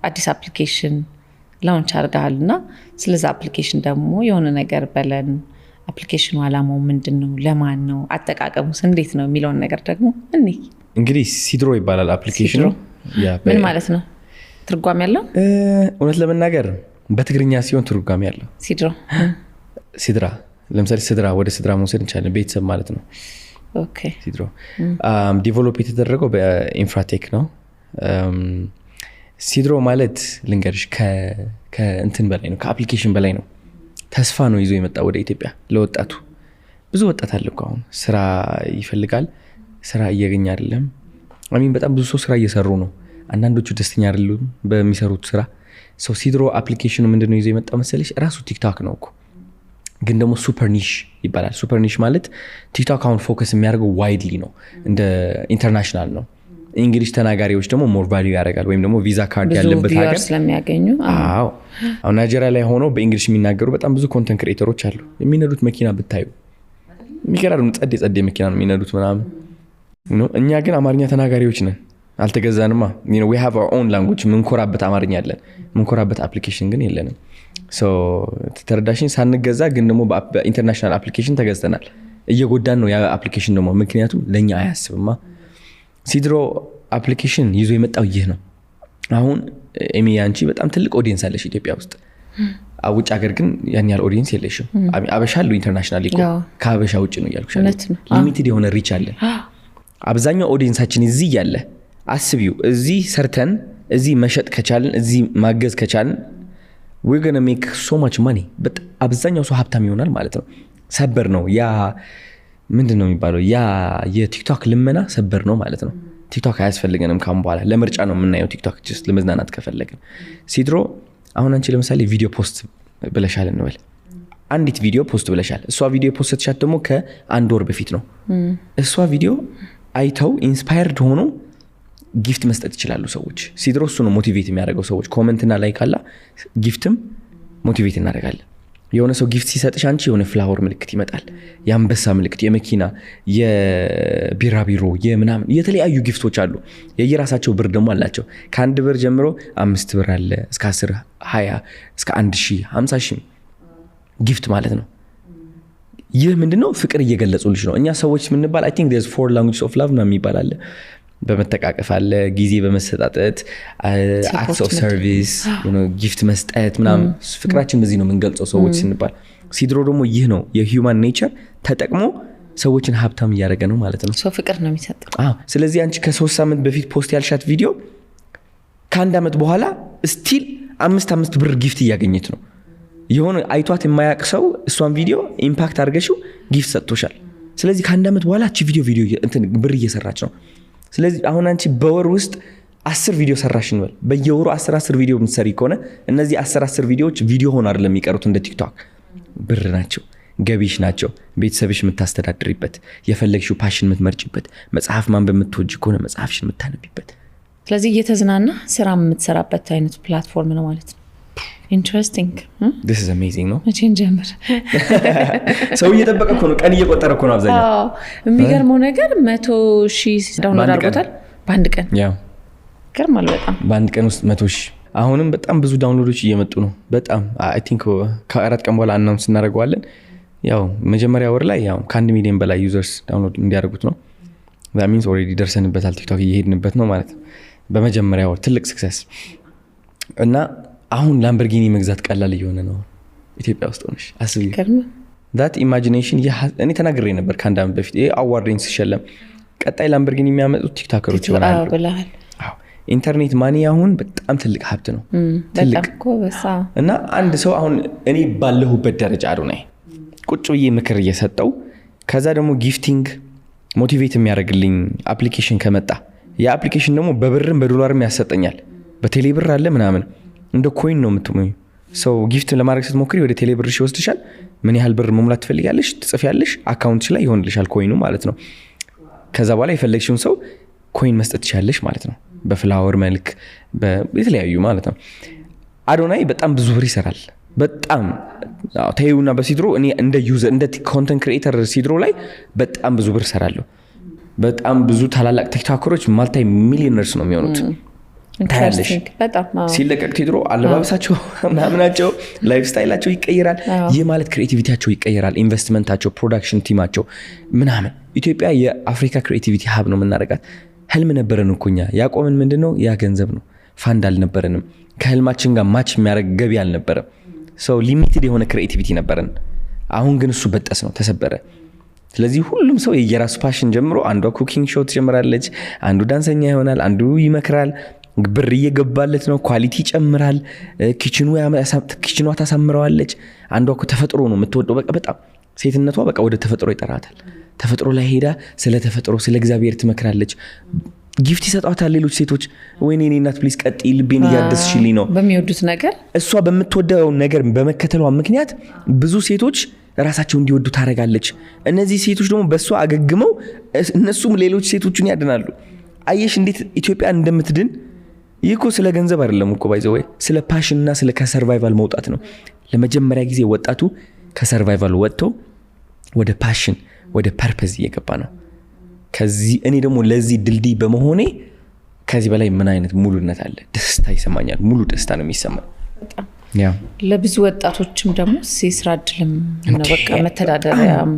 አዲስ application launch አድርገሃል እና ስለዛ application ደግሞ የሆነ ነገር በለን። Application ኑ አላማው ምንድን ነው? ለማን ነው? አጠቃቀሙስ እንዴት ነው የሚለውን ነገር ደግሞ እኔ እንግዲህ ሲድሮ ይባላል application ኑ። ምን ማለት ነው? ትርጓሜ ያለው? እውነት ለመናገር በትግርኛ ሲሆን ትርጓሜ ያለው። ሲድሮ። ሲድራ፣ ለምሳሌ ስድራ፣ ወደ ስድራ መውሰድ እንችላለን። ቤተሰብ ማለት ነው። ሲድሮ develop የተደረገው በኢንፍራቴክ ነው። ሲድሮ ማለት ልንገርሽ፣ ከእንትን በላይ ነው፣ ከ application በላይ ነው። ተስፋ ነው ይዞ የመጣ ወደ ኢትዮጵያ ለወጣቱ። ብዙ ወጣት አለ እኮ አሁን ስራ ይፈልጋል፣ ስራ እያገኘ አይደለም። I mean በጣም ብዙ ሰው ስራ እየሰሩ ነው። አንዳንዶቹ ደስተኛ አይደሉም በሚሰሩት ስራ። So ሲድሮ application ኑ ምንድነው ይዞ የመጣ መሰለሽ? ራሱ ቲክቶክ ነው እኮ፣ ግን ደግሞ super niche ይባላል። Super niche ማለት ቲክቶክ አሁን focus የሚያደርገው widely ነው፣ እንደ international ነው። English ተናጋሪዎች ደግሞ more value ያደርጋል፣ ወይም ደግሞ ቪዛ ካርድ ብዙ ያለበት viewer ሀገር ስለሚያገኙ። አዎ፣ አሁን ናይጄሪያ ላይ ሆነው በ English የሚናገሩ በጣም ብዙ content creator ኦች አሉ። የሚነዱት መኪና ብታዩ የሚገራርም ጸዴ ጸዴ መኪና ነው የሚነዱት ምናምን። እኛ ግን አማርኛ ተናጋሪዎች ነን፣ አልተገዛንማ። We have our own language፣ ምንኮራበት አማርኛ አለን፣ ምንኮራበት application ግን የለንም። So ተረዳሽኝ? ሳንገዛ ግን ደግሞ በ international application ተገዝተናል። እየጎዳን ነው ያ application ደግሞ፣ ምክንያቱም ለእኛ አያስብማ። ሲድሮ application ይዞ የመጣው ይህ ነው። አሁን ኤሚ፣ አንቺ በጣም ትልቅ audience አለሽ ኢትዮጵያ ውስጥ። ውጭ ሀገር ግን ያን ያህል audience የለሽም። አበሻ አሉ international እኮ፣ ከአበሻ ውጭ ነው እያልኩሽ ያለሁት። እውነት ነው። Limited የሆነ reach አለን። አብዛኛው audience ኣችን እዚህ እያለ አስቢው፣ እዚህ ሰርተን እዚህ መሸጥ ከቻልን፣ እዚህ ማገዝ ከቻልን we're gonna make so much money። አብዛኛው ሰው ሀብታም ይሆናል ማለት ነው። ሰበር ነው ያ፣ ምንድን ነው የሚባለው፣ ያ የቲክቶክ ልመና ሰበር ነው ማለት ነው። ቲክቶክ አያስፈልገንም ካሁን በኋላ፣ ለምርጫ ነው የምናየው ቲክቶክ፣ just ለመዝናናት ከፈለግን። ሲድሮ አሁን አንቺ ለምሳሌ ቪዲዮ post ብለሻል እንበል። አንዲት ቪዲዮ post ብለሻል። እሷ ቪዲዮ post ሻት ደግሞ ከአንድ ወር በፊት ነው። እሷ ቪዲዮ አይተው inspired ሆኖ gift መስጠት ይችላሉ ሰዎች። ሲድሮ እሱ ነው motivate የሚያደርገው ሰዎች። Comment ና like አላ፣ gift ም motivate እናደርጋለን። የሆነ ሰው gift ሲሰጥሽ አንቺ የሆነ flower ምልክት ይመጣል፣ የአንበሳ ምልክት፣ የመኪና፣ የቢራቢሮ፣ የምናምን የተለያዩ gift ኦች አሉ። የየራሳቸው ብር ደግሞ አላቸው። ከ1 ብር ጀምሮ 5 ብር አለ፣ እስከ 10፣ 20፣ እስከ 1,000፣ 50,000 gift ማለት ነው። ይህ ምንድነው? ፍቅር እየገለጹልሽ ነው። እኛ ሰዎች የምንባል I think there's four language of love ምናምን የሚባል አለ። በመተቃቀፍ አለ፣ ጊዜ በመሰጣጠት፣ acts of service፣ gift መስጠት ምናምን። ፍቅራችን በዚህ ነው የምንገልጸው ሰዎች ስንባል። ሲድሮ ደግሞ ይህ ነው፣ የ human nature ተጠቅሞ ሰዎችን ሀብታም እያደረገ ነው ማለት ነው። ሰው ፍቅር ነው የሚሰጠው። አዎ። ስለዚህ አንቺ ከ3 ሳምንት በፊት post ያልሻት ቪዲዮ ከአንድ ዓመት በኋላ still አምስት አምስት ብር gift እያገኘች ነው። የሆነ አይቷት የማያውቅ ሰው እሷን ቪዲዮ impact አድርገሽው gift ሰጥቶሻል። ስለዚህ ከአንድ ዓመት በኋላ እቺ ቪዲዮ ቪዲዮ እንትን ብር እየሰራች ነው። ስለዚህ አሁን አንቺ በወር ውስጥ 10 ቪዲዮ ሰራሽ እንበል። በየወሩ 10 10 ቪዲዮ የምትሰሪ ከሆነ እነዚህ 10 10 ቪዲዮዎች ቪዲዮ ሆኖ አይደለም የሚቀሩት፣ እንደ ቲክቶክ ብር ናቸው፣ ገቢሽ ናቸው። ቤተሰብሽ የምታስተዳድሪበት፣ የፈለግሽው passion የምትመርጭበት፣ መጽሐፍ ማንበብ የምትወጂ ከሆነ መጽሐፍሽን የምታነቢበት። ስለዚህ እየተዝናና ስራ የምትሰራበት አይነት platform ነው ማለት ነው። Interesting። This is amazing ነው። መቼ እንጀምር? ሰው እየጠበቀ እኮ ነው፣ ቀን እየቆጠረ እኮ ነው አብዛኛው። አዎ፣ የሚገርመው ነገር 100,000 download በአንድ ቀን። አድርጎታል በአንድ ቀን። ያው ይገርማል በጣም። በአንድ ቀን ውስጥ 100,000። አሁንም በጣም ብዙ download ኦች እየመጡ ነው። በጣም I think ከ4 ቀን በኋላ announce እናደርገዋለን። ያው መጀመሪያ ወር ላይ ያው ከ1 ሚሊዮን በላይ users download እንዲያደርጉት ነው። Means already ደርሰንበታል። ቲክቶክ እየሄድንበት ነው ማለት ነው። በመጀመሪያ ወር ትልቅ success እና አሁን ላምበርጊኒ መግዛት ቀላል እየሆነ ነው። ኢትዮጵያ ውስጥ ሆነሽ አስቢ። ይገርማል። That imagination እኔ ተናግሬ ነበር ከአንድ ዓመት በፊት ይሄ award ኤን ስሸለም፣ ቀጣይ ላምበርጊኒ የሚያመጡት ቲክቶከሮች ይሆናሉ። አዎ ብለሃል። አዎ፣ internet money አሁን በጣም ትልቅ ሀብት ነው። ትልቅ በጣም ጎበዝ። አዎ። እና አንድ ሰው አሁን እኔ ባለሁበት ደረጃ አዶናይ ቁጭ ብዬ ምክር እየሰጠው ከዛ ደግሞ gifting motivate የሚያደርግልኝ application ከመጣ፣ ያ application ደግሞ በብርም በዶላርም ያሰጠኛል። በቴሌ ብር አለ ምናምን፣ እንደ coin ነው የምትሞዩ። So gift ለማድረግ ስትሞክሪ ወደ ቴሌ ብርሽ ይወስድሻል። ምን ያህል ብር መሙላት ትፈልጊያለሽ ትጽፊያለሽ፣ account ሽ ላይ ይሆንልሻል coin ኑ ማለት ነው። ከዛ በኋላ የፈለግሽውን ሰው coin መስጠት ትችያለሽ ማለት ነው። በ flower መልክ የተለያዩ ማለት ነው። አዶናይ በጣም ብዙ ብር ይሰራል። በጣም አዎ፣ ተይውና በሲድሮ እኔ እንደ user፣ እንደ content creator ሲድሮ ላይ በጣም ብዙ ብር እሰራለሁ። በጣም ብዙ ታላላቅ ቲክቶከሮች multi millionaires ነው የሚሆኑት። ታያለሽ። Interesting። በጣም አዎ። ሲለቀቅ ቴድሮ አለባበሳቸው ምናምናቸው lifestyle ኣቸው ይቀየራል። ይህ ማለት creativity ያቸው ይቀየራል። Investment ኣቸው፣ production team ኣቸው ምናምን። ኢትዮጵያ የአፍሪካ creativity hub ነው የምናደርጋት። ህልም ነበረን እኮ እኛ። ያቆምን ምንድን ነው? ያ ገንዘብ ነው። ፋንድ አልነበረንም። ከህልማችን ጋር match የሚያደርግ ገቢ አልነበረም። So limited የሆነ creativity ነበረን። አሁን ግን እሱ በጠስ ነው፣ ተሰበረ። ስለዚህ ሁሉም ሰው የየራሱ passion ጀምሮ አንዷ cooking show ትጀምራለች፣ አንዱ ዳንሰኛ ይሆናል፣ አንዱ ይመክራል። ብር እየገባለት ነው፣ quality ይጨምራል። Kitchen ኗ ታሳምረዋለች። አንዷ እኮ ተፈጥሮ ነው የምትወደው። በቃ በጣም ሴትነቷ በቃ ወደ ተፈጥሮ ይጠራታል። ተፈጥሮ ላይ ሄዳ ስለ ተፈጥሮ፣ ስለ እግዚአብሔር ትመክራለች። Gift ይሰጧታል ሌሎች ሴቶች። ወይኔ የኔ እናት፣ please ቀጥይ፣ ልቤን እያደስሽልኝ ነው። በሚወዱት ነገር። እሷ በምትወደው ነገር በመከተሏ ምክንያት ብዙ ሴቶች ራሳቸው እንዲወዱ ታደርጋለች። እነዚህ ሴቶች ደግሞ በእሷ አገግመው እነሱም ሌሎች ሴቶችን ያድናሉ። አየሽ እንዴት ኢትዮጵያ እንደምትድን? ይህ እኮ ስለ ገንዘብ አይደለም እኮ by the way፣ ስለ passion እና ስለ ከ survival መውጣት ነው። ለመጀመሪያ ጊዜ ወጣቱ ከ survival ወጥቶ ወደ passion፣ ወደ purpose እየገባ ነው። ከዚህ እኔ ደግሞ ለዚህ ድልድይ በመሆኔ ከዚህ በላይ ምን አይነት ሙሉነት አለ? ደስታ ይሰማኛል። ሙሉ ደስታ ነው የሚሰማኝ። በጣም ያ ለብዙ ወጣቶችም ደግሞ የስራ እድልም ነው። እንዴ፣ በቃ መተዳደሪያም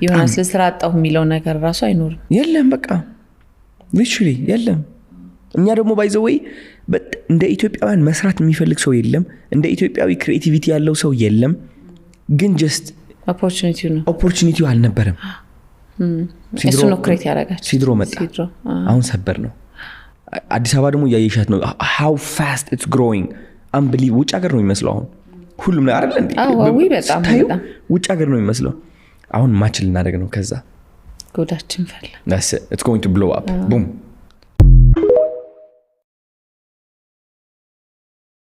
ይሆናል። ስለ ስራ አጣሁ የሚለው ነገር ራሱ አይኖርም። የለም፣ በቃ literally የለም። እኛ ደግሞ by the way እንደ ኢትዮጵያውያን መስራት የሚፈልግ ሰው የለም። እንደ ኢትዮጵያዊ creativity ያለው ሰው የለም። ግን just Opportunity ው ነው። Opportunity ው አልነበረም። እሱ ነው create ያደረጋቸው። ሲድሮ መጣ። ሲድሮ። አሁን ሰበር ነው። አዲስ አበባ ደግሞ እያየሻት ነው how fast it's growing። Unbelievable። ውጭ ሀገር ነው የሚመስለው አሁን ሁሉም ላይ፣ አይደለ እንዴ? አዎ፣ ውይ፣ በጣም ስታዩ በጣም። ውጭ ሀገር ነው የሚመስለው። አሁን match ልናደርግ ነው ከዛ ጉዳችን ፈላ። That's it. It's going to blow up. Boom.